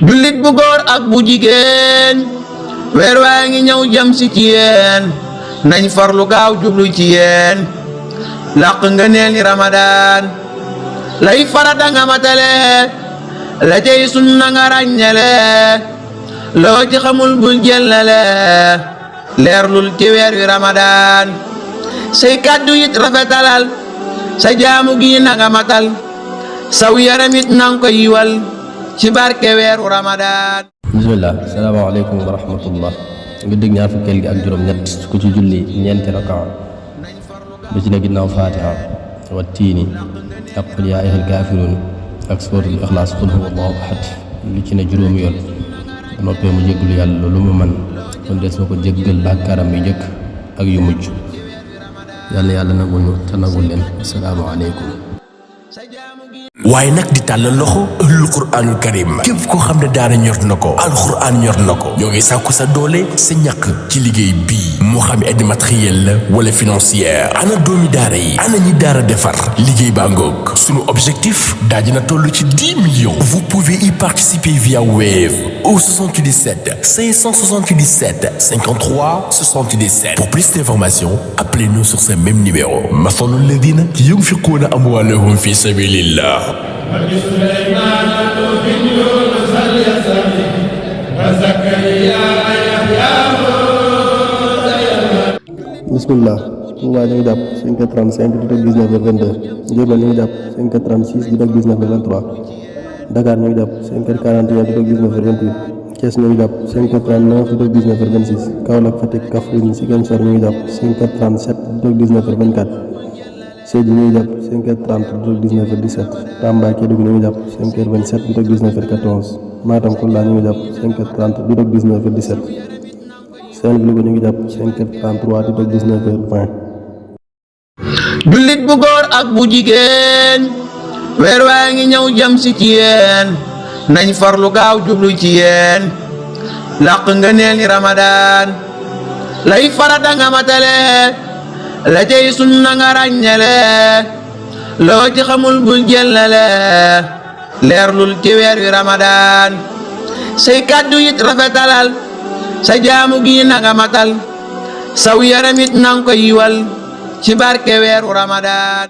jullit bu góor ak bu jigéen weer waa ngi ñëw jëm si ci yéen nañ farlu gaaw jublu ci yéen làq nga neel ni Ramadan lay farata nga matale la cey sunna nga ràññale loo ci xamul bul jëllale leerlul ci weer wi Ramadan say kàddu it rafetalal sa jaamu gi na nga matal saw yaramit nang ko yiwal ci barke weeru Ramadan. bismillah salaamaaleykum wa rahmatullah nga dégg ñaar fukkeel gi ak juróom-ñett ku ci julli ñeenti rakaa ba ci ne ginnaaw fatiha wa tiini ak qul yaa ayyuhal kaafiruun ak suuratul ixlaas qul huwa allahu ahad lu ci ne juróomi yoon bu noppee mu jéggalu yàlla lu mu man kon des na ko jéggal bàkkaaram yu njëkk ak yu mujj yàlla nangul ñu te nangul leen asalaamaaleykum. waaye nag di tàllal loxo ëllëg quraanul karim képp koo xam ne daara ñor na ko alxuraan ñor na ko ñoo ngi sàkku sa doole sa ñàkk ci liggéey bii moo xam aide matériel la wala financière ana doomi daara yi ana ñi daara defar liggéey baa ngoog sunu objectif daaji na toll ci 10 millions vous pouvez y participer via Wave au 77 577 53 77 pour plus d'informations appelez-nous sur ce même numéro masalul ladina yunfiquna amwalahum fi sabilillah. bismillah Touba ñu ngi jàpp 5h35 di dog 19h22 Diourbel ñu ngi jàpp 5h36 di dog 19h23 Dakar ñu ngi jàpp 5h41 di dog 19h28 Thiès ñu ngi jàpp 5h39 di dog 19h26 Kaolack Fatick Kaffrine Ziguinchor ñu ngi jàpp 5h37 di dog 19h24 Sédhiou ñu ngi jàpp 5h30 di dog 19h17 Tamba Kédougou ñu ngi jàpp 5h27 di dog 19h14 Matam Koula ñu ngi jàpp 5h30 di dog 19h17 Saint-Louis Louga ñu ngi jàpp 5h33 di dog 19h20. jullit bu góor ak bu jigéen weer waa ngi ñëw jëm si ci yéen nañ farlu gaaw jublu ci yéen làq nga neel ni Ramadan lay farata nga matale la cey sunna nga ràññale loo ci xamul bul jëllale leerlul ci weer wi Ramadan say kàddu it rafetalal sa jaamu gi na nga matal saw yaramit nang ko yiwal ci barke weeru Ramadan.